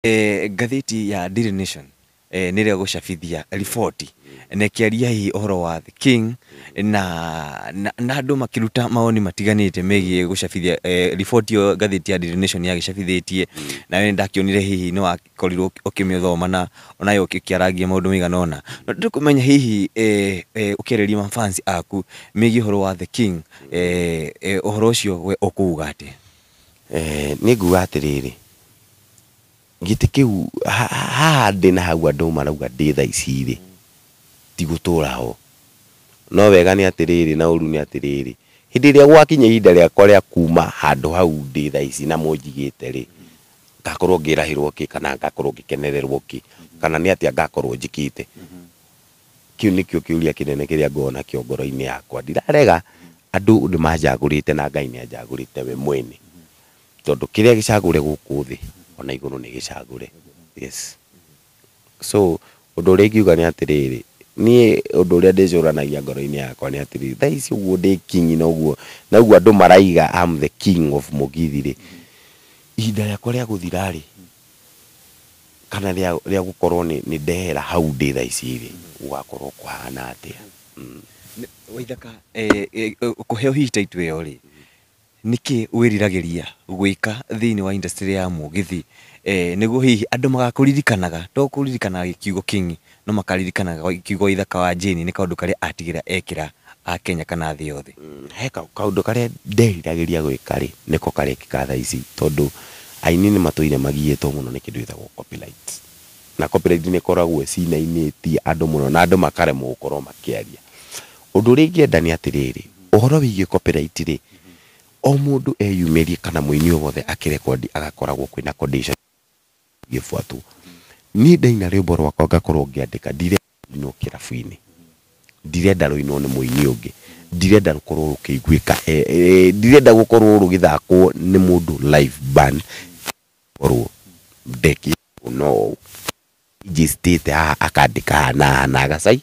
Ngathĩti ya Daily Nation nĩ ĩrĩa gũcabithia riboti na ĩkĩaria hihi ũhoro wa The King na andũ makĩruta mawoni matiganĩte megiĩ gũcabithia riboti ĩyo. Ngathĩti ya Daily Nation yagĩcabithĩtie, nawe nĩ ndakĩonire hihi nĩ wakorirwo ũkĩmĩthoma na onayo ũkĩarangia maũndũ maigana ũna, no ndĩrĩ kũmenya hihi ũkĩarĩria mafans aku megiĩ ũhoro wa The King, ũhoro ũcio we ũkũuga atĩa? Nĩ nguga atĩrĩrĩ, gĩtĩ kĩu haha ndĩ na hau andũ marauga ndĩ thaa ici rĩ, ti gũtũra ho. No wega nĩ atĩrĩrĩ na ũru nĩ atĩrĩrĩ, hĩndĩ ĩrĩa gwakinya ihinda rĩakwa rĩa kuma handũ hau ndĩ thaa ici na mũnjigĩte rĩ, ngakorwo ngĩrahĩrwo kĩ kana ngakorwo ngĩkenererwo kĩ kana nĩ atĩa ngakorwo njĩkĩte? Kĩu nĩkĩo kĩũria kĩnene kĩrĩa ngoragwo nakĩo ngoro-inĩ yakwa. Ndirarega, andũ nĩ manjagũrĩte na Ngai nĩ anjagũrĩte we mwene, tondũ kĩrĩa gĩcagũre gũkũ thĩ ona igũrũ nĩ gĩcagũre. Yes, so ũndũ ũrĩa ingiuga nĩ atĩrĩrĩ, niĩ ũndũ ũrĩa ndĩcũranagia ngoro-inĩ yakwa nĩ atĩrĩrĩ, thaa ici ũguo ndĩ king na ũguo na ũguo andũ maraiga I'm the king of Mũgithi rĩ, ihinda rĩakwa rĩa gũthira rĩ, kana rĩa gũkorwo nĩ ndehera hau ndĩ thaa ici rĩ, gũgakorwo kũhana atĩa? Waithaka, kũheo hihi title ĩyo rĩ, nĩkĩ wĩriragĩria gwĩka thĩinĩ wa industry ya mũgithi nĩguo hihi andũ magakũririkanaga, to kũririkanaga kiugo king, no makaririkanaga kiugo Ithaka wa Jane nĩ kaũndũ karĩa atigĩra ekĩra a Kenya kana thĩ yothe? He kaũndũ karĩa nderiragĩria gwĩka rĩ, nĩko karekĩka thaa ici, tondũ aini nĩ matũire magiĩtwo mũno nĩ kĩndũ gĩtagwo copyright, na copyright nĩ ĩkoragwo ĩcinainĩtie andũ mũno na andũ makaremwo gũkorwo makĩaria. Ũndũ ũrĩa ingĩenda nĩ atĩrĩrĩ, ũhoro wĩgiĩ copyright rĩ, o mũndũ eyumĩrie kana mũini o wothe akĩrekondi agakoragwo kwĩna condition gĩbuatwo. Niĩ ndaina rwĩmbo rwakwa ngakorwo ngĩandĩka, ndirenda rũinwo kĩrabu-inĩ, ndirenda rũinwo nĩ mũini ũngĩ, ndirenda rũkorwo rũkĩiguĩka, ndirenda gũkorwo rũgĩthakwo nĩ mũndũ live band, korwo ndekĩtwo no njĩstĩte haha akandĩka haha na haha na agacai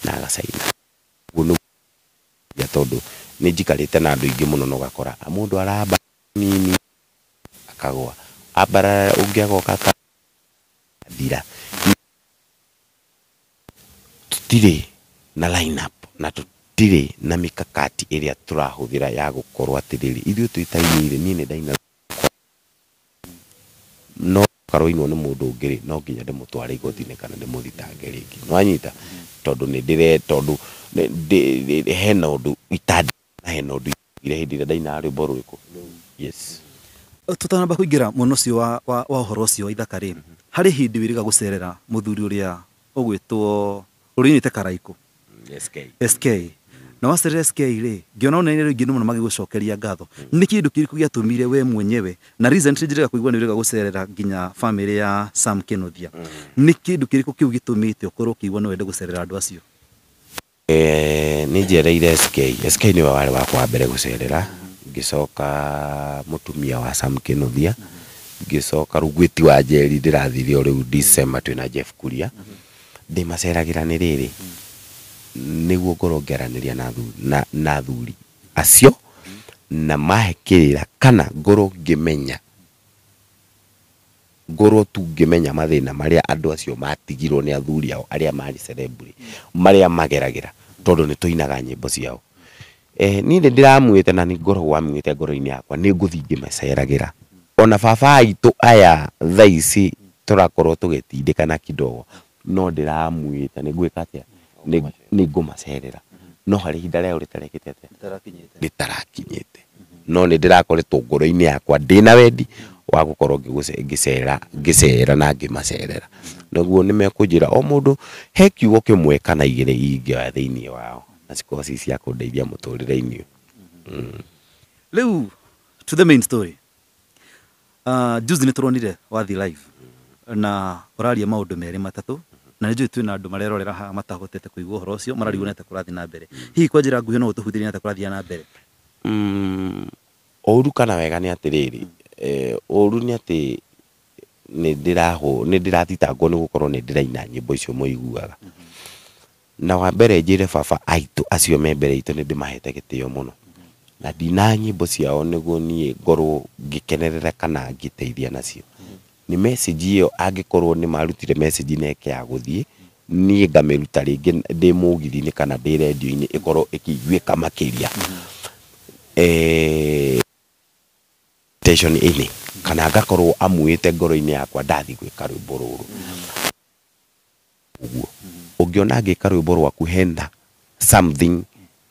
na agacaina ũguo nĩguo, tondũ nĩ njikarĩte na andũ aingĩ mũno na ũgakora mũndũ aramba nini akagwa, ambarara ũngĩ agoka akathira. Tũtirĩ na line up na tũtirĩ na mikakati ĩrĩa tũrahũthĩra ya gũkorwo atĩrĩrĩ, ithuĩ twĩ ta aini rĩ, niĩ nĩ ndaina no karũinwo nĩ mũndũ ũngĩ rĩ, no nginya ndĩmũtware igoti-inĩ kana ndĩmũthitange rĩngĩ, nĩwanyita? Tondũ nĩ ndĩre tondũ hena ũndũ itandĩ na hena ũndũ ire hĩndĩ ĩrĩa ndainaga rwĩmbo rũrĩkũ. Yes. Tũtanamba kũingĩra mwena ũcio wa ũhoro ũcio wa Ithaka rĩ, harĩ hĩndĩ wĩrĩga gũcerera mũthuri ũrĩa ũgwĩtwo ũrĩa ũinĩte Karaikũ? SK. SK. Na wacerera SK rĩ, ngĩona ona andũ aingĩ mũno magĩgũcokeria ngatho. Nĩ kĩndũ kĩrĩkũ gĩatũmire we mwenyewe, na recently njĩrĩga kũigua nĩ ũrĩga gũcerera nginya family ya Sam Kĩnuthia, nĩ kĩndũ kĩrĩkũ kĩu gĩtũmĩte ũkorwo ũkĩigua no wende gũcerera andũ acio? Nĩ njereire SK. SK nĩwe warĩ wakwa wa mbere gũcerera, ngĩcoka mũtumia wa Sam Kĩnuthia, ngĩcoka Rugwĩti wa Njeri ndĩrathire o rĩu December twĩna Jeff Kuria. Ndĩmaceragĩra nĩ rĩrĩ, nĩguo ngorwo ngĩaranĩria na athuri acio na mahe kĩrĩra kana ngorwo ngĩmenya, ngorwo tu ngĩmenya mathĩna marĩa andũ acio matigirwo nĩ athuri ao arĩa marĩ celebrity marĩa mageragĩra, tondũ nĩ tũinaga nyĩmbo ciao. Niĩ nĩ ndĩramuĩte na nĩ ngoragwo amuĩte ngoro-inĩ yakwa, nĩ ngũthiĩ ngĩmaceragĩra. Ona baba aitũ aya thaa ici tũrakorwo tũgĩtindĩkana kidogo, no ndĩramuĩte nĩ ngwĩka atĩa, nĩ ngũmacerera, no harĩ ihinda rĩao rĩtarekĩte atĩa, rĩtarakinyĩte, no nĩ ndĩrakoretwo ngoro-inĩ yakwa ndĩna wendi wa gũkorwo ngĩcera ngĩcera na ngĩmacerera, nĩguo nĩ mekũnjĩra o mũndũ he kiugo kĩmwe kana igĩrĩ ingĩoya thĩinĩ wao na cikorwo ci cia kũndeithia mũtũrĩre-inĩ. Rĩu to the main story. Juzi nĩ tũronire wathi live na ũraria maũndũ merĩ matatũ, na nĩ njũĩ twĩna andũ marerorera haha matahotete kũigua ũhoro ũcio, mararigwo nĩ atĩa kũrathiĩ na mbere. Hihi kwa njĩra nguhĩ no ũtũhutĩrie nĩ atĩa kũrathiĩ na mbere? Ũru kana wega nĩ atĩrĩrĩ, ũru nĩ atĩ nĩ ndĩrathitangwo nĩ gũkorwo nĩ ndĩraina nyĩmbo icio mũiguaga. Na wa mbere njĩre baba aitũ acio me mbere itũ nĩ ndĩmahete gĩtĩo mũno na ndina nyĩmbo ciao nĩguo niĩ ngorwo ngĩkenerera kana ngĩteithia nacio. Nĩ message ĩyo angĩkorwo nĩ marutire message na ĩke ya gũthiĩ, niĩ ngamĩruta rĩngĩ ndĩ mũgithi-inĩ kana ndĩ rendio-inĩ ĩkorwo ĩkĩiguĩka makĩria. Tension ĩnĩ kana ngakorwo amuĩte ngoro-inĩ yakwa ndathi gwĩka rwĩmbo rũrũ. Ũguo ũngĩona ngĩka rwĩmbo rwaku hena something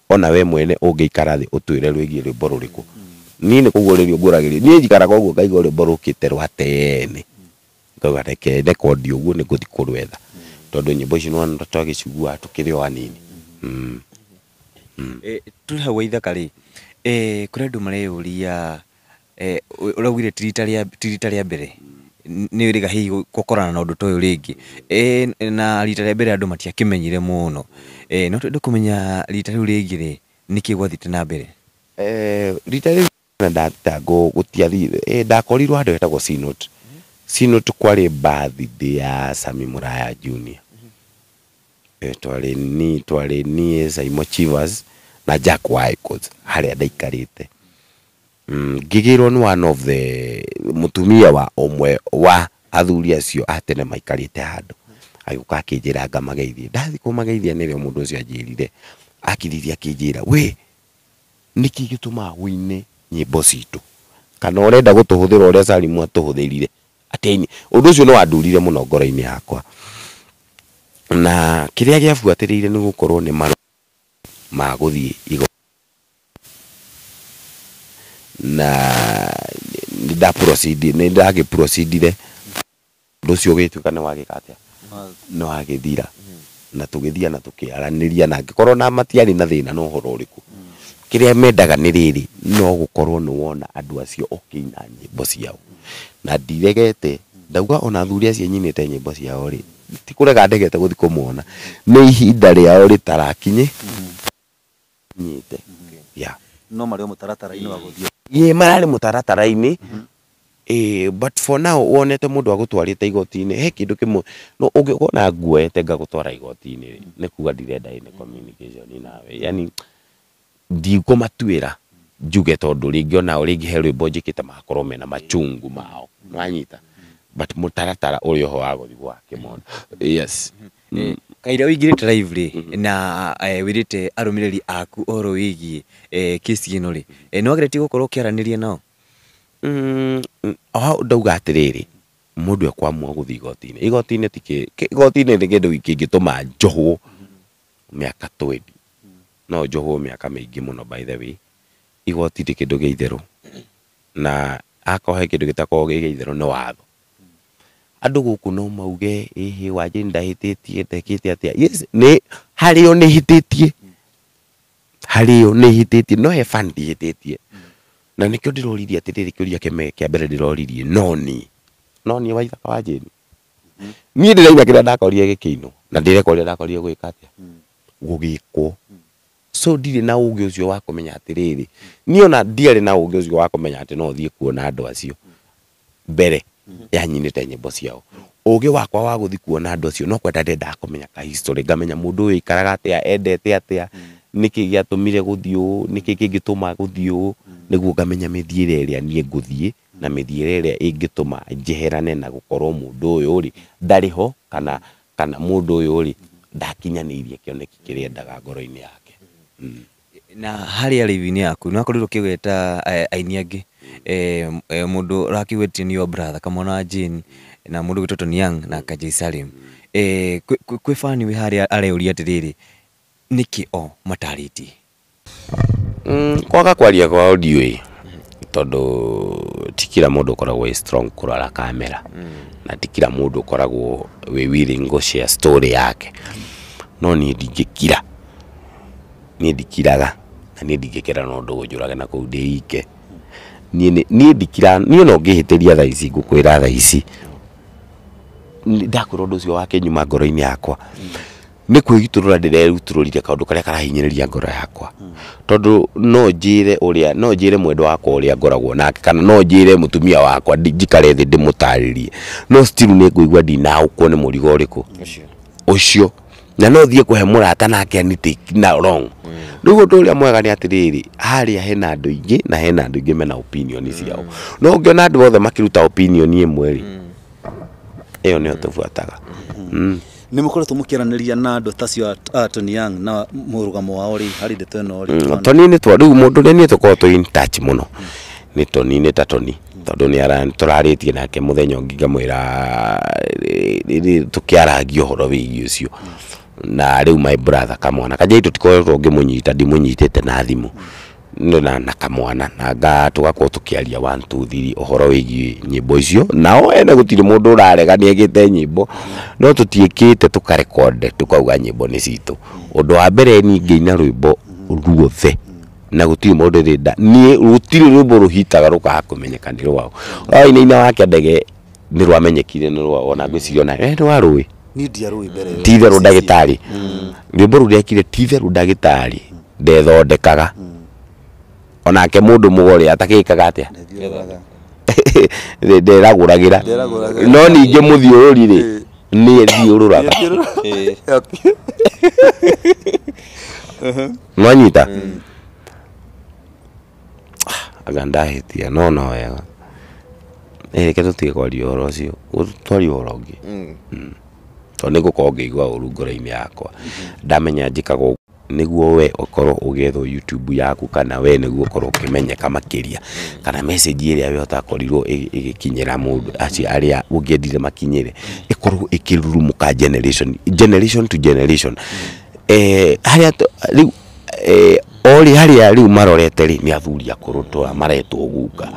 ona we mwene ũngĩikara thĩ ũtwĩre rwĩgiĩ rwĩmbo rũrĩkũ. Niĩ nĩ kũguũrĩrio ngũragĩrio, niĩ njikaraga ũguo ngaigua rwĩmbo rũkĩte rwa tene, ngauga reke rekondi ũguo nĩ ngũthiĩ kũrwetha, tondũ nyĩmbo ici nĩwona twagĩciguaga tũkĩrĩ o anini. Tũrĩ hau Waithaka rĩ, kũrĩ andũ mareyũria, ũraugire ti rita rĩa mbere nĩ wĩrĩga hihi gũkorana na ũndũ ta ũyũ rĩngĩ, na rita rĩa mbere andũ matiakĩmenyire mũno, no twende kũmenya rita rĩu rĩngĩ rĩ, nĩkĩ gwathiĩte na mbere? Rita rĩu ndathitangwo gũtiathire, ndakorirwo handũ hetagwo Sinot. Sinot kwarĩ birthday ya Sami Muraya Junior. Twarĩ niĩ Saimo Chivas na Jack Waikos harĩa ndaikarĩte. Ngĩgĩrwo nĩ one of the mũtumia wa ũmwe wa athuri acio a tene maikarĩte handũ, agĩũka akĩnjĩra ngamageithie. Ndathiĩ kũmageithia nĩrĩo mũndũ ũcio anjĩrire, akiririe akĩnjĩra, we nĩkĩ gĩtũmaga ũine nyĩmbo citũ, kana ũrenda gũtũhũthĩra ũrĩa Salimu atũhũthĩrire? Atĩ ũndũ ũcio nĩ wandurire mũno ngoro-inĩ yakwa. Na kĩrĩa gĩabuatĩrĩire nĩ gũkorwo nĩ marũa ma gũthiĩ igoti, na nĩ ndagĩproceedire, ũndũ ũcio ũgĩtuĩka nĩ wagĩka atĩa, nĩ wagĩthira, na tũgĩthia na tũkĩaranĩria, na angĩkorwo na matiarĩ na thĩna na ũhoro ũrĩkũ, kĩrĩa mendaga nĩ rĩrĩ, no gũkorwo nĩ wona andũ acio ũkĩina nyĩmbo ciao. Na ndiregete, ndauga ona athuri acio nyinĩte nyĩmbo ciao rĩ, ti kũrega ndegete gũthiĩ kũmona, nĩ ihinda rĩao rĩtarakinye nyite. Yeah. No marĩ o mũtaratara-inĩ wa gũthiĩ. Ĩĩ, mararĩ mũtaratara-inĩ. But for now wonete mũndũ agũtwarĩte igoti-inĩ, he kĩndũ kĩmwe no ũngĩkona nguoete ngagũtwara igoti-inĩ rĩ, nĩ kuga ndirenda any communication nawe, yani ndikũmatuĩra njuge, tondũ rĩngĩ onao rĩngĩ he rwĩmbo njĩkĩte magakorwo mena machungu mao, nĩwanyita, but mũtaratara ũrĩ oho wa gũthiĩ gwake mona. Yes. Kaira ũingĩrĩte live rĩ, na wĩrĩte arũmĩrĩri aku ũhoro wĩgiĩ kesi ĩno rĩ, nĩ wageretie gũkorwo ũkĩaranĩria nao? Hau ndauga atĩrĩrĩ, mũndũ ekwamua gũthiĩ igoti-inĩ, igoti-inĩ ti igoti-inĩ nĩ kĩndũ kĩngĩtũma njohwo mĩaka 20, no njohwo mĩaka mĩingĩ mũno. By the way, igoti ti kĩndũ gĩa itherũ, na akorwo he kĩndũ gĩtakoragwo gĩ gĩa itherũ nĩ watho. Andũ gũkũ no mauge ĩhĩ Wanjĩri ndahĩtĩtie, ndekĩte atĩa. Yes, nĩ harĩo nĩ hĩtĩtie, harĩo nĩ hĩtĩtie, no he fan ndihĩtĩtie, na nĩkĩo ndĩroririe atĩrĩrĩ, kĩũria kĩmwe kĩa mbere ndĩroririe, no niĩ Waithaka wa Jane, niĩ ndĩraina kĩrĩa ndakorire gĩkĩinwo, na ndĩreka ũrĩa ndakorire gwĩka atĩa, gũgĩkwo. So ndirĩ na ũgĩ ũcio wa kũmenya atĩrĩrĩ, niĩ ona ndiarĩ na ũgĩ ũcio wa kũmenya atĩ no thiĩ kuona andũ acio mbere ya nyinĩte nyĩmbo ciao. Ũgĩ wakwa wa gũthiĩ kuona andũ acio no kwenda ndendaga kũmenya ka history, ngamenya mũndũ ũyũ aikaraga atĩa, endete atĩa, nĩkĩ gĩatũmire gũthiĩ ũũ, nĩkĩ kĩngĩtũma gũthiĩ ũũ, nĩguo ngamenya mĩthiĩre ĩrĩa niĩ ngũthiĩ na mĩthiĩre ĩrĩa ĩngĩtũma njeherane na gũkorwo mũndũ ũyũ rĩ ndarĩ ho, kana mũndũ ũyũ rĩ ndakinyanĩirie kĩoneki kĩrĩa endaga ngoro-inĩ yake. Na harĩa live-inĩ yaku nĩ wakorirwo ũkĩgweta aini angĩ, mũndũ ũrakĩgwetie nĩ your brother Kamwana wa Jane, na mũndũ ũgwĩtwo Tony Young na Kajay Salim. Kwĩ fan wĩ harĩa areyũria atĩrĩrĩ, nĩkĩ o matarĩtie? Kwaga kwaria kwao ndiũĩ, tondũ ti kila mũndũ ũkoragwo wĩ strong kũrora kamera, na ti kila mũndũ ũkoragwo wĩ willing gũ share story yake. No niĩ ndingĩkira, niĩ ndikiraga, na niĩ ndingĩkira no ũndũ ũnjũrage na kũu ndĩike. Niĩ ndikira, niĩ no ngĩhĩtĩria thaa ici, ngũkwĩra thaa ici ndakwĩra ũndũ ũcio wakĩnyuma ngoro-inĩ yakwa, nĩ kwĩgitũrũra ndĩrerutũrũrire kaũndũ karĩa karahinyĩrĩria ngoro yakwa, tondũ no njĩre ũrĩa, no njĩre mwendwa wakwa ũrĩa ngoragwo nake, kana no njĩre mũtumia wakwa njikare thĩ ndĩmũtarĩrie, no still nĩ ngũigua ndinaũkwo nĩ mũrigo ũrĩkũ ũcio, na no thiĩ kũhe mũrata nake anitake na wrong. Rĩu ũndũ ũrĩa mwega nĩ atĩrĩrĩ, harĩa hena andũ aingĩ na hena andũ aingĩ mena opinion ciao, no ũngĩona andũ othe makĩruta opinion ĩmwe rĩ, Ĩyo nĩyo tũbuataga. Nĩ mũkoretwo mũkĩaranĩria na andũ ta acio a Tony Young na mũrũgamo wao rĩ harĩ ndeto ĩno rĩ? Tony nĩ twa rĩu mũndũ ũrĩa niĩ tũkoragwo twĩ in touch mũno nĩ Tony, nĩ ta Tony, tondũ nĩ tũrarĩtie nake mũthenya ũngĩ ngamwĩra tũkĩaragia ũhoro wĩgiĩ ũcio. Na rĩu my brother kamwana Kajai tũtikoretwo ngĩmũnyita, ndimũnyitĩte na thimũ na kamwana na nga tũgakorwo tũkĩaria 1 2 3 ũhoro wĩgiĩ nyĩmbo icio. Nao ene gũtirĩ mũndũ ũrarega nĩ ekĩte nyĩmbo, no tũtiĩkĩte tũkarekonde tũkauga nyĩmbo nĩ citũ. Ũndũ wa mbere, niĩ ngĩina rwĩmbo ruothe na gũtirĩ mũndũ ndĩrenda niĩ, gũtirĩ rwĩmbo rũhitaga rũkaga kũmenyeka nĩ rwao. Wainaina wake ndege nĩ rwamenyekire nĩ rwao, ona ngwĩciria ona nĩ warũĩ. Niĩ ndiarũĩ mbere ĩyo. Ti itherũ ndagĩtarĩ, rwĩmbo rũu ndekire, ti itherũ ndagĩtarĩ ndethondekaga onake mũndũ mũgore atakĩkaga atĩa, nderagũragĩra, no ningĩ mũthiũrũri rĩ nĩ ethiũrũraga. Nwanyita anga ndahĩtia, no no wega. Reke tũtige kwaria ũhoro ũcio, twarie ũhoro ũngĩ, tondũ nĩ ngũkorwo ngĩigua ũru ngoro-inĩ yakwa ndamenya njĩkaga ũguo nĩguo we ũkorwo ũgĩethwo YouTube yaku, kana we nĩguo ũkorwo ũkĩmenyeka makĩria, kana message ĩrĩa we ũtakorirwo ĩgĩkinyĩra mũndũ acio arĩa ũngĩendire makinyĩre ĩkorwo ĩkĩrurumũka generation generation to generation. Harĩa rĩu orĩ harĩa rĩu marorete rĩ nĩ athuri akũrũ twa maretwo guka,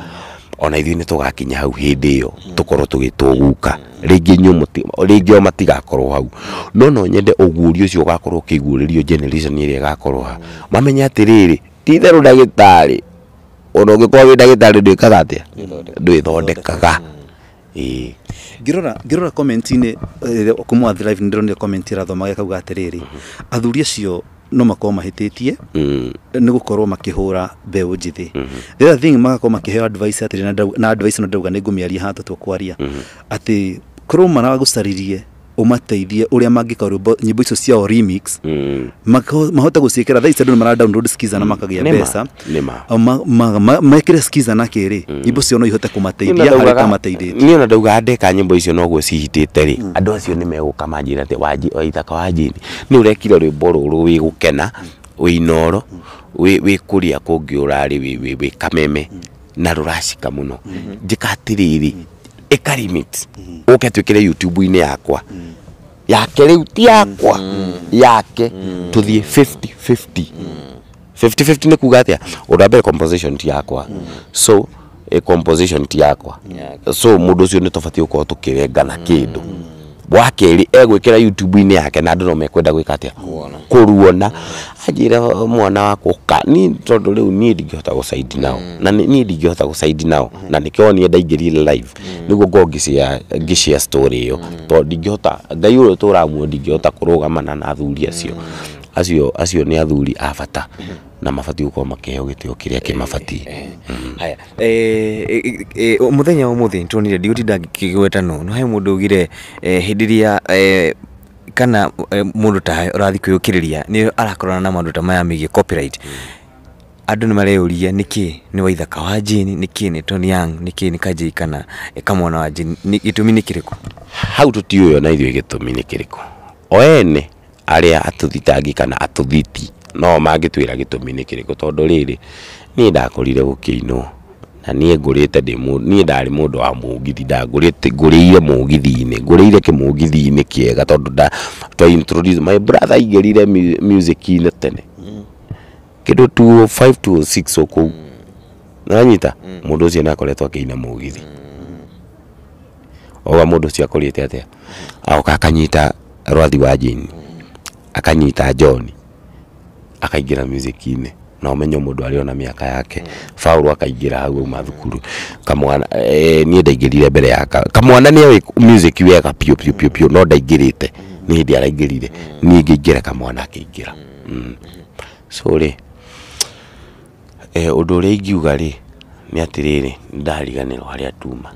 ona ithuĩ nĩ tũgakinya hau hĩndĩ ĩyo tũkorwo tũgĩtwo guka rĩngĩ, inyuĩ rĩngĩ o matigakorwo hau, no no nyende ũguũrio ũcio ũgakorwo ũkĩguũrĩrio generation ĩrĩa ĩgakorwo ha mamenye atĩrĩrĩ, ti itherũ ndagĩtarĩ, ona ũngĩkorwo wĩ ndagĩtarĩ ndwĩkaga atĩa, ndwĩthondekaga. Ĩĩ. Ngĩrora comment-inĩ kuma Athi Live, nĩndĩronire comment ĩrathomaga ĩkauga atĩrĩrĩ, athuri acio no makorwo mahĩtĩtie nĩ gũkorwo makĩhũra mbeũ njĩthĩ. The other thing, magakorwo makĩheo advice atĩrĩ, na advice ĩno ndauga nĩ ngũmĩaria haha tũtũkwaria, atĩ korwo maragũcaririe ũmateithie ũrĩa mangĩka rwĩmbo nyĩmbo icio ciao remix, mahote gũciĩkĩra. Thaa ici andũ nĩ mara download Skiza na makagĩa Nĩma, mbeca. Nĩma. Mekĩre Skiza na kĩrĩ nyĩmbo cio no ihote kũmateithia harĩ ta mateithĩtie. Niĩ ona ndaugaga ndeka nyĩmbo icio noguo cihitĩte rĩ, andũ acio nĩ megũka manjĩre atĩ Waithaka wa Jane nĩ ũrekire rwĩmbo rũrũ wĩ gũkena, wĩ Inoro, wĩ kũrĩa kũngĩ ũrarĩ wĩ Kameme na rũracika mũno. Njĩka atĩrĩrĩ, ĩka remix ũke twĩkĩre YouTube-inĩ yakwa, yake rĩu ti yakwa, yake, tũthiĩ 50 50 50 50. Nĩ kuga atĩa? Ũndũ wa mbere, composition ti yakwa, so composition ti yakwa, so mũndũ ũcio nĩ tũbatiĩ gũkorwo tũkĩrengana kĩndũ. Wa kerĩ, egwĩkĩra YouTube-inĩ yake na andũ no mekwenda gwĩka atĩa? Kũruona. Anjĩra mwana wakwa ũka niĩ, tondũ rĩu niĩ ndingĩhota gũcaidi nao, na niĩ ndingĩhota gũcaidi nao, na nĩkĩo niĩ ndaingĩrire live nĩguo ngorwo ngĩshare story ĩyo, tondũ ndingĩhota, Ngai ũrĩa ũtũramuo, ndingĩhota kũrũgamana na athuri acio. Acio nĩ athuri a bata na mabatiĩ gũkorwo makĩheo gĩtĩo kĩrĩa kĩmabatiĩ. Haya, mũthenya wa ũmũthĩ nĩtuonire, ndigũtinda ngĩgweta no he mũndũ ugire hĩndĩ ĩrĩa kana mũndũ tawe ũrathiĩ kwĩyũkĩrĩria nĩ arakorana na maũndũ ta maya megiĩ copyright. Andũ nĩ mareyũria nĩkĩ nĩ Waithaka wa Jane, nĩkĩ nĩ Tony Young, nĩkĩ nĩ Kajei kana kamwana wa Jane, gĩtũmi nĩ kĩrĩkũ? Hau tũtiũĩ ona ithuĩ gĩtũmi nĩ kĩrĩkũ. O ene arĩa atũthitangi kana atũthiti no mangĩtwĩra gĩtũmi nĩ kĩrĩkũ, tondũ rĩrĩ niĩ ndakorire gũkĩinwo na niĩ ngũrĩte ndĩ niĩ ndarĩ mũndũ wa mũgithi, ndangũrĩte ngũrĩire mũgithi-inĩ, ngũrĩire kĩmũgithi-inĩ kĩega, tondũ nda twa introduce my brother aingĩrire music-inĩ tene kĩndũ 205 206 kũu nanyita mũndũ ũcio nĩ akoretwo akĩina mũgithi. Oga mũndũ ũcio akũrĩte atĩa, agoka akanyita rwathi wa Jane, akanyita John, akaingĩra music-inĩ, na ũmenye mũndũ arĩ ona mĩaka yake. Paul akaingĩra hau auma thukuru kamwana. Niĩ ndaingĩrire mbere ya kamwana, nĩ oĩ music wega piũ piũ piũ piũ, no ndaingĩrĩte, nĩ hĩndĩ araingĩrire, niĩ ngĩingĩra kamwana akĩingĩra. So rĩ, ũndũ ũrĩa ingiuga rĩ nĩ atĩrĩrĩ, nĩ ndariganĩrwo harĩa tuma.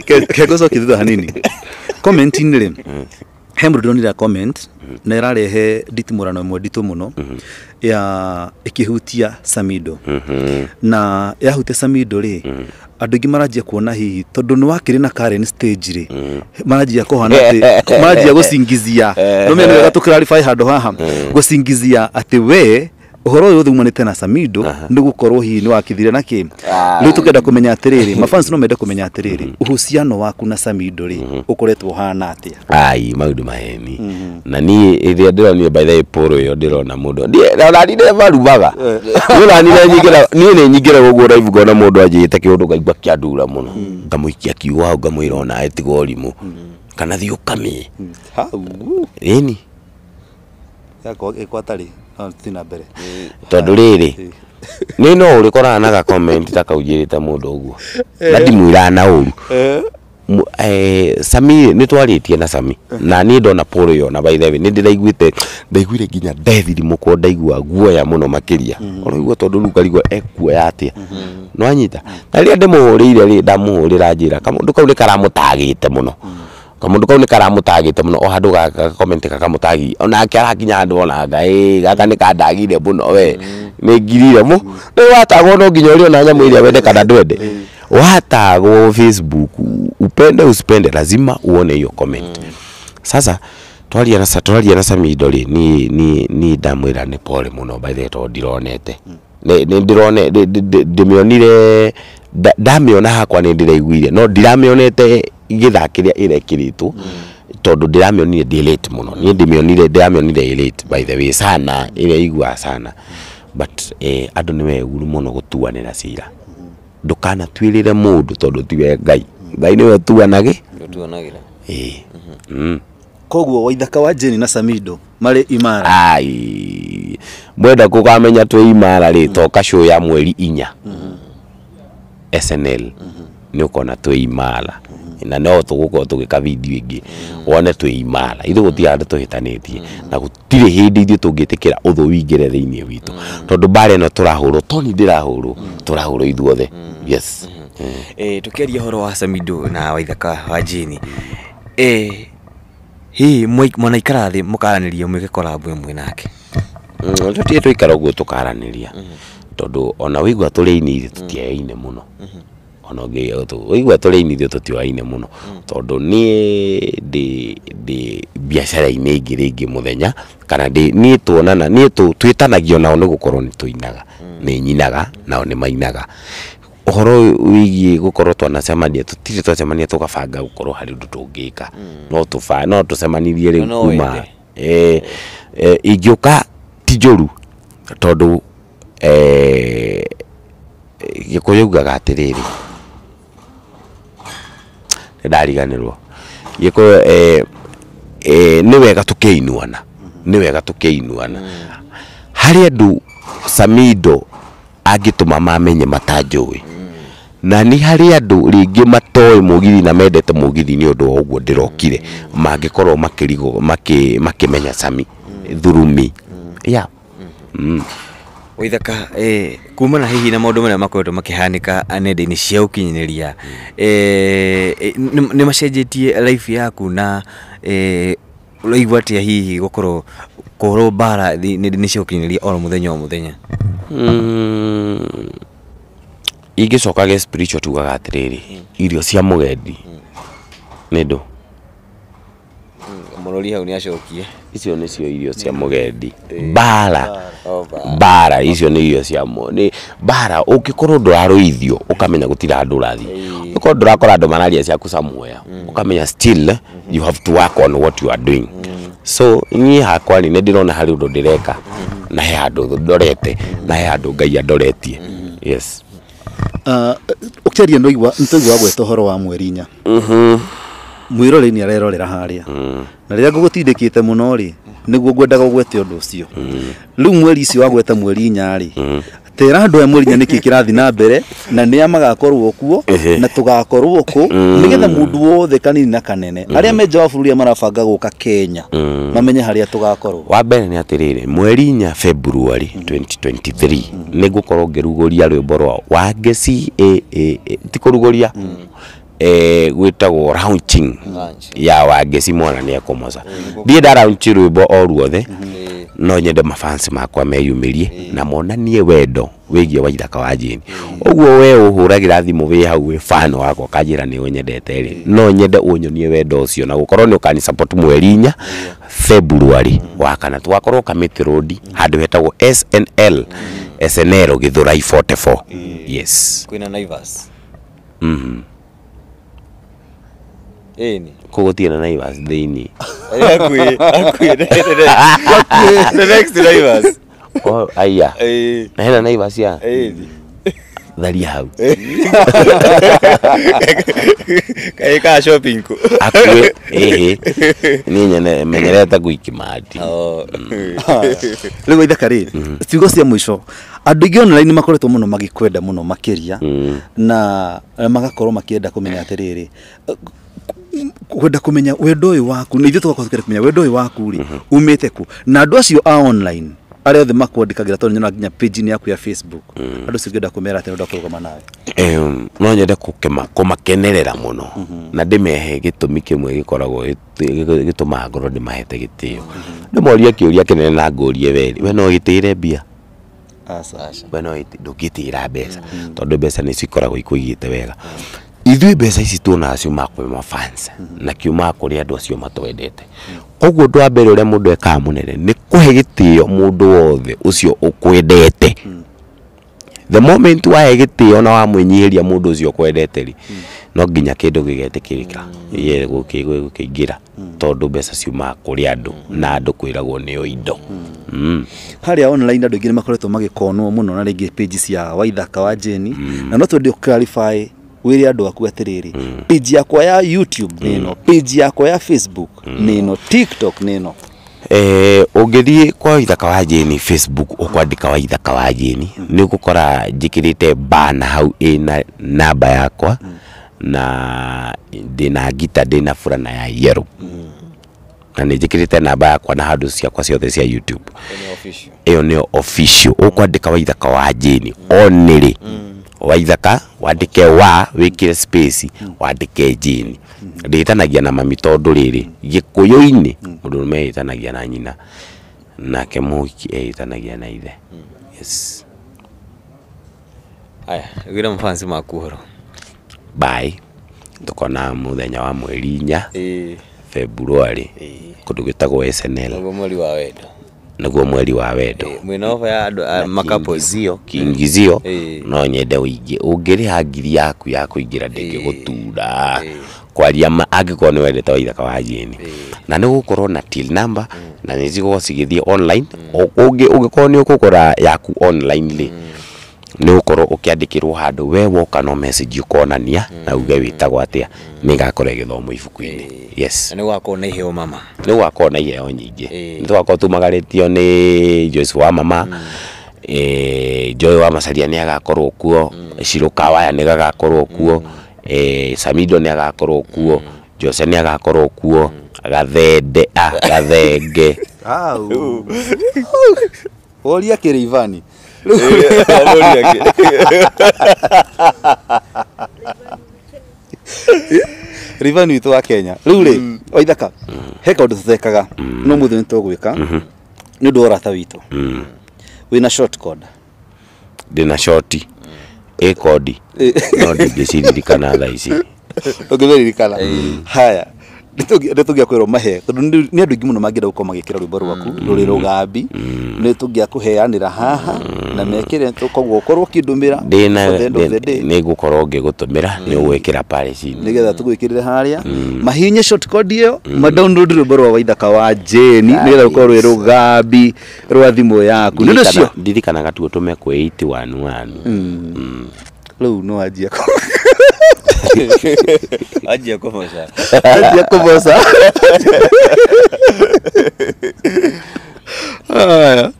Kegũcokia thutha hanini comment-inĩ rĩ, he mũndũ ndĩronire comment na ĩrarehe nditimũrano ĩmwe nditũ mũno ya ĩkĩhutia Samido, na yahutia Samido rĩ, Andũ aingĩ maranjia kuona hihi tondũ nĩ wakĩrĩ na current stage rĩ, maranjia kũhana atĩ maranjia gũcingizia, no menya nĩ wega tũ clarify handũ haha, gũcingizia atĩ we ũhoro ũyũ wothe umanĩte na Samido nĩ gũkorwo hihi nĩ wakithire na kĩ. Rĩu tũkenda kũmenya atĩrĩrĩ, mafans no mende kũmenya atĩrĩrĩ, uhusiano waku na Samido rĩ ũkoretwo ũhana atĩa? Ai, maũndũ maheni. Na niĩ ĩrĩa ndĩronire, by the way, poro ĩyo ndĩrona mũndũ ona niĩ marumaga niĩ, ona niĩ nyingĩra, niĩ nĩ nyingĩra ũguo live, ngona mũndũ anjĩte kĩũndũ, ngaigua kĩandura mũno, ngamũikia kiugo hau, ngamwĩra onawe tiga ũrimũ kana thiĩ ũkamĩe. Hau. Ĩni. Ĩkwatarĩ no tũthiĩ na mbere. Tondũ rĩrĩ, nĩ no ũrĩkoraga na ga comment ta kau njĩrĩte mũndũ ũguo na ndimwĩraga na ũru. Sami nĩ twarĩtie na Sami na niĩ ndona poro ĩyo, na by the way nĩ ndĩraiguĩte, ndaiguire nginya ndethirimũkwo, ndaigua guoya mũno makĩria ũraigua, tondũ rĩu ngarigwo ekuoya atĩa, nĩwanyita. Na rĩrĩa ndĩmũhũrĩire rĩ, ndamũhũrĩra njĩra kamũndũ kau nĩ karamũtagĩte mũno, kamũndũ kau nĩ karamũtagĩte mũno, o handũ gaka comment kakamũtagi, onake arakinya handũ onanga ĩ gaka nĩ kandagire mũno, we nĩ ngirire mũ. Rĩu watagwo no nginya ũrĩona nyamũ ĩrĩa wende kana ndwende. Watagwo Facebook, upende usipende, lazima uone hiyo comment. Sasa twaria na Samido rĩ, ni ndamwĩra nĩ pole mũno by the way, tondũ ndironete nĩ ndĩrone ndĩmĩonire, ndamĩona hakwa nĩ ndĩraiguire, no ndiramĩonete gĩthaa kĩrĩa ĩrekĩrĩtwo, tondũ ndĩramĩonire ndĩ late mũno. Niĩ ndĩmĩonire, ndĩramĩonire ĩ late by the way sana, ĩrĩa iguaga sana. But andũ nĩ weguru mũno gũtuanĩra cira. Ndũkanatuĩrĩre mũndũ tondũ tiwe Ngai. Ngai nĩwe ũtuanagĩ. Tuonagĩra. Ĩĩ. Koguo Waithaka wa Jane na Samido marĩ imara? Ai, mwenda kũkamenya twĩ imara rĩ, toka show ya 4 SNL, nĩ ũkona twĩ imara, na no tũgũkorwo tũgĩka video ĩngĩ wone twĩ imara. Ithuĩ gũtirĩ handũ tũhĩtanĩtie, na gũtirĩ hĩndĩ ithuĩ tũngĩtĩkĩra ũthũ wĩingĩre thĩinĩ witũ, tondũ mbara ĩno tũrahũrwo toni ndĩrahũrwo, tũrahũrwo ithuothe, yes. Tukiaria ũhoro wa Samido na Waithaka wa Jane, hihi mwanaikara thĩ mũkaranĩria mwĩke collab ĩmwe nake? Tũtirĩ twaikara ũguo tũkaranĩria, tondũ ona wĩigua tũrĩ aini ithuĩ tũtiaine mũno, ona ũngĩ wĩigua tũrĩ aini ithuĩ tũtioaine mũno, tondũ niĩ ndĩ biacara-inĩ ĩngĩ rĩngĩ mũthenya, kana ndĩ niĩ tuonana niĩ twĩtanagio nao nĩ gũkorwo nĩ tũinaga, nĩ nyinaga nao nĩ mainaga. Ũhoro wĩgiĩ gũkorwo twanacemania, tũtirĩ twacemania tũgabanga gũkorwo harĩ ũndũ tũngĩka. No tũcemanirie rĩu No kuma wende. Ingĩũka ti njũru, tondũ Gĩkũyũ ugaga atĩrĩrĩ, nĩ ndariganĩrwo Gĩkũyũ, nĩ wega tũkĩinuana, nĩ wega tũkĩinuana. Harĩ andũ Samido angĩtũma mamenye matanjũĩ, na nĩ harĩ andũ rĩngĩ matoĩ mũgithi na mendete mũgithi nĩ ũndũ wa ũguo ndĩrokire, mangĩkorwo makĩrigwo makĩmenya Sami through me, yeah. Waithaka, kumana hihi na maũndũ marĩa makoretwo makĩhanĩka nenda-inĩ cia ũkinyanĩria, nĩ macenjetie life yaku, na ũraigua atĩa hihi gũkorwo kũhũrwo mbara nenda-inĩ cia ũkinyanĩria oro mũthenya o mũthenya? Ingĩcoka gĩ spiritual, tugaga atĩrĩrĩ, irio cia mũgendi nĩ ndũ. Mũrori hau nĩ acokie. Icio nĩcio irio cia mũgendi, mbara. Oh, mbara. Mbara icio nĩ irio cia nĩ mbara. Ũngĩkorwo ndũrarũithio, ũkamenya gũtirĩ handũ ũrathiĩ. Ũkorwo ndũrakora andũ mararia ciaku somewhere, ũkamenya still you have to work on what you are doing. So niĩ hakwa rĩ, nĩ ndĩrona harĩ ũndũ ndĩreka, na he handũ ndorete, na he handũ Ngai andoretie, yes. Ũkĩaria nĩwaigua nĩtwaigua gweta ũhoro wa 4 mwĩroreri nĩ arerorera harĩa, na rĩrĩa ngũgũtindĩkĩte mũno rĩ, nĩguo ngwendaga ũgwete ũndũ ũcio. Rĩu mweri icio wagweta 4 rĩ, tera andũ aya 4 nĩkĩ kĩrathiĩ na mbere, na nĩa magakorwo kuo, na tũgakorwo kũ, nĩgetha mũndũ wothe kanini na kanene arĩa me nja wa bũrũri arĩa marabanga gũka Kenya mamenye harĩa tũgakorwo. Wa mbere nĩ atĩrĩrĩ, 4 February 2023 nĩ ngũkorwo ngĩrugũria rwĩmbo rwa Wangeci, ti kũrugũria, gwĩtagwo launching Launch. ya Wangeci mwana nĩ ekũmoca. Ndiĩ nda launch rwĩmbo o ruothe. No nyende mafans makwa meyumĩrie na monanie wendo wĩgiĩ Waithaka wa Jane. Ũguo we ũhũragĩra thimũ wĩ hau wĩ fan wakwa ũkanjĩra nĩ ũnyendete rĩ, no nyende ũnyonie wendo ũcio na gũkorwo nĩ ũkani support mweri 4 February wa kana tũgakorwo Kamiti Road handũ hetagwo SNL SNL Githurai 44. Yes. Kwĩna Naivas. Ĩni. Kũgũtirĩ na Naivas thĩinĩ. Akuĩ the next Naivas. Oh, aya. Na hena Naivas ya? Ĩni. Tharia hau. Kaĩ ka shopping kũ? Akuĩ ĩhĩ. Niĩ nyene menyerete gwikimati. Rĩu Waithaka rĩ, ciugo cia mũico, andũ aingĩ online makoretwo mũno magĩkwenda mũno makĩria na magakorwo makĩenda kũmenya atĩrĩrĩ, kwenda kũmenya wendo ũyũ waku, na ithuĩ tũgakorwo tũkĩenda kũmenya wendo ũyũ waku rĩ umĩte kũ, na andũ acio a online arĩa othe makwandĩkagĩra, tondũ nyonaga nginya page-inĩ yaku ya Facebook, andũ acio ũngĩenda kũmera atĩ nĩũrenda kũrũgama nawe. No nyende kũmakenerera mũno na ndĩmehe gĩtũmi kĩmwe gĩkoragwo gĩtũmaga ngorwo ndĩmahete gĩtĩo. Ndĩmorie kĩũria kĩnene na ngũrie we, we no ũgĩtĩĩre mbia? We no ndũngĩtĩĩra mbeca, tondũ mbeca nĩcio ikoragwo ikũigĩte wega. Ithuĩ mbeca ici tuonaga ciumaga kwĩ mafans na kiumaga kũrĩ andũ acio matwendete. Koguo ũndũ wa mbere ũrĩa mũndũ ekaga mũnene nĩ kũhe gĩtĩo mũndũ wothe ũcio ũkwendete. The moment wahe gĩtĩo na wamwĩnyihĩria mũndũ ũcio ũkwendete rĩ, no nginya kĩndũ gĩgetĩkĩrĩka gũkĩingĩra, tondũ mbeca ciumaga kũrĩ andũ na andũ kwĩragwo nĩo indo. Harĩa online andũ aingĩ nĩ makoretwo magĩkonwo mũno na rĩngĩ page cia Waithaka wa Jane, na no twende clarify wĩre andũ aku atĩrĩrĩ, page yakwa ya YouTube nĩ ĩno, page yakwa ya Facebook nĩ ĩno, TikTok nĩ ĩno. Ũngĩthiĩ kwa Waithaka wa Jane Facebook ũkwandĩka Waithaka wa Jane nĩ ũgũkora njĩkĩrĩte banner hau ĩna namba yakwa na ndĩna ngita ndĩna burana ya yellow na nĩ njĩkĩrĩte namba yakwa na handũ ciakwa ciothe cia YouTube. Ĩyo nĩyo official. Ũkwandĩka Waithaka wa Jane onĩrĩ Waithaka wandĩke wa wĩkĩre space wandĩke Jane. Ndĩtanagia na mami tondũ rĩrĩ Gĩkũyũ-inĩ mũndũ ĩtanagia na nyina nake mũhiki ĩtanagia na ithe. Yes. Aya, wĩra mafansi maku ũhoro. Bye. Tukona mũthenya wa mweri 4 February kũndũ gwĩtagwo SNL. Nĩguo mweri wa wendo. Nĩguo mweri wa wendo. Mwĩna ofa ya andũ makapos. Kiingizio no nyende ũingĩ. Ũngĩrĩha ngiri yaku ya kũingĩra ndĩngĩgũtura. Kwaria ma angĩkorwo nĩ wendete Waithaka wa Jane. Na nĩ gũkorwo na till number na nĩ cigũkorwo cigĩthiĩ online. Ũngĩkorwo nĩ ũkũgũra yaku online rĩ, nĩ ũkorwo ũkĩandĩkĩrwo handũ we woka no message ũkonania na uge wĩtagwo atĩa, nĩ ĩgakorwo ĩgĩthomwo ibuku-inĩ. Yes. Na nĩ gũgakorwo na iheo mama. Nĩ gũgakorwo na iheo nyingĩ. Nĩ tũgakorwo tumagarĩtio nĩ Joyce wa mama. Joy wa Macaria nĩ agakorwo kuo, Shiro Kawaya nĩ agakorwo kuo, Samido nĩ agakorwo kuo, Jose nĩ agakorwo kuo, Gathende, Gathenge. Au. Oria Kĩrĩivani. Rĩivani witũ wa Kenya. Rĩu rĩ, Waithaka, he kaũndũ tũtekaga no mũthĩ nĩ tũgwĩka nĩ ũndũ wa ũrata witũ. Wĩna short code? Ndĩna short ĩ kodi no ndingĩciririkana thaa ici. Ũngĩmĩririkana. Haya, nĩ tũngĩakwĩrwo mahe tondũ nĩ andũ aingĩ mũno mangĩenda gũkorwo magĩkĩra rwĩmbo rwaku rũrĩ rũgambi, nĩ tũngĩakũheanĩra haha na mekĩre, koguo ũkorwo ũkĩndũmĩra nĩ ngũkorwo ngĩgũtũmĩra nĩ ũgwĩkĩra parish-inĩ nĩgetha tũgwĩkĩrĩre harĩa mahinye short code ĩyo ma download rwĩmbo rwa Waithaka wa Jane nĩgetha rũkorwo rwĩ rũgambi rwa thimũ yaku. Nĩ ũndũ ũcio ndirikanaga tu ũtũme kwĩ 811. Rĩu no wanjia anjia kũboca. Anjia kũboca. Haya.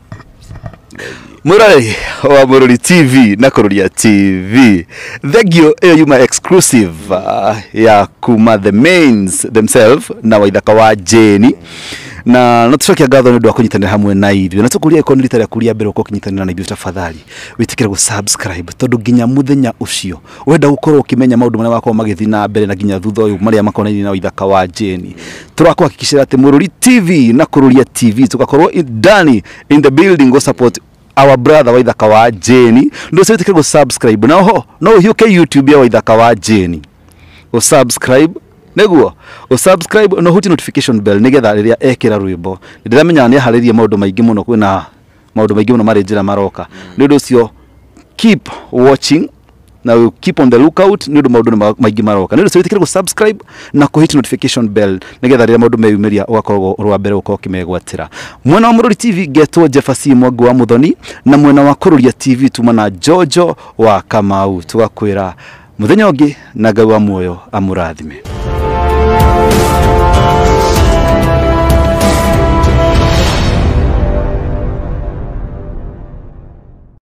Mũroreri wa Mũrori TV na Kũrũria TV, thengio ĩyo yuma exclusive ya kuma the mains themselves na Waithaka wa Jane. Na no tucokia ngatho nĩ ũndũ wa kũnyitanĩra hamwe na ithuĩ, na tũkũria ĩkorwo nĩ rita rĩaku rĩa mbere ũkorwo ũkĩnyitanĩra na ithuĩ, tafadhali wĩtĩkĩre gũ subscribe, tondũ nginya mũthenya ũcio wenda gũkorwo ũkĩmenya maũndũ marĩa makorwo magĩthiĩ na mbere, na nginya thutha ũyũ marĩa makonainie na Waithaka wa Jane, tũrakũhakikicĩra atĩ Mũrũri TV na Kũrũria TV tũgakorwo ndani in the building go support our brother Waithaka wa Jane. Ndũ ũcio wĩtĩkĩre gũ subscribe, na oho no ũhiũke YouTube ya Waithaka wa Jane, usubscribe, nĩguo usubscribe na ũhutie notification bell, nĩgetha rĩrĩa ekĩra rwĩmbo, ndĩramenya nĩ aharĩrie maũndũ maingĩ mũno, kwĩna maũndũ maingĩ mũno marĩ njĩra maroka. Nĩ ũndũ ũcio keep watching na we keep on the lookout, nĩ ũndũ maũndũ nĩ maingĩ maroka. Nĩ ũndũ ũcio wĩtĩkĩre gũ subscribe na kũ hit notification bell, nĩgetha rĩrĩa maũndũ meyumĩria ũgakorwo ũrĩ wa mbere gũkorwo ũkĩmegwatĩra. Mwena wa Mũrũri TV ngetwo Jefferson Mwangi wa Mũthoni, na mwena wa Kũrũria TV tuma na Jojo wa Kamau. Tũgakwĩra mũthenya ũngĩ, na Ngai wa muoyo amũrathime.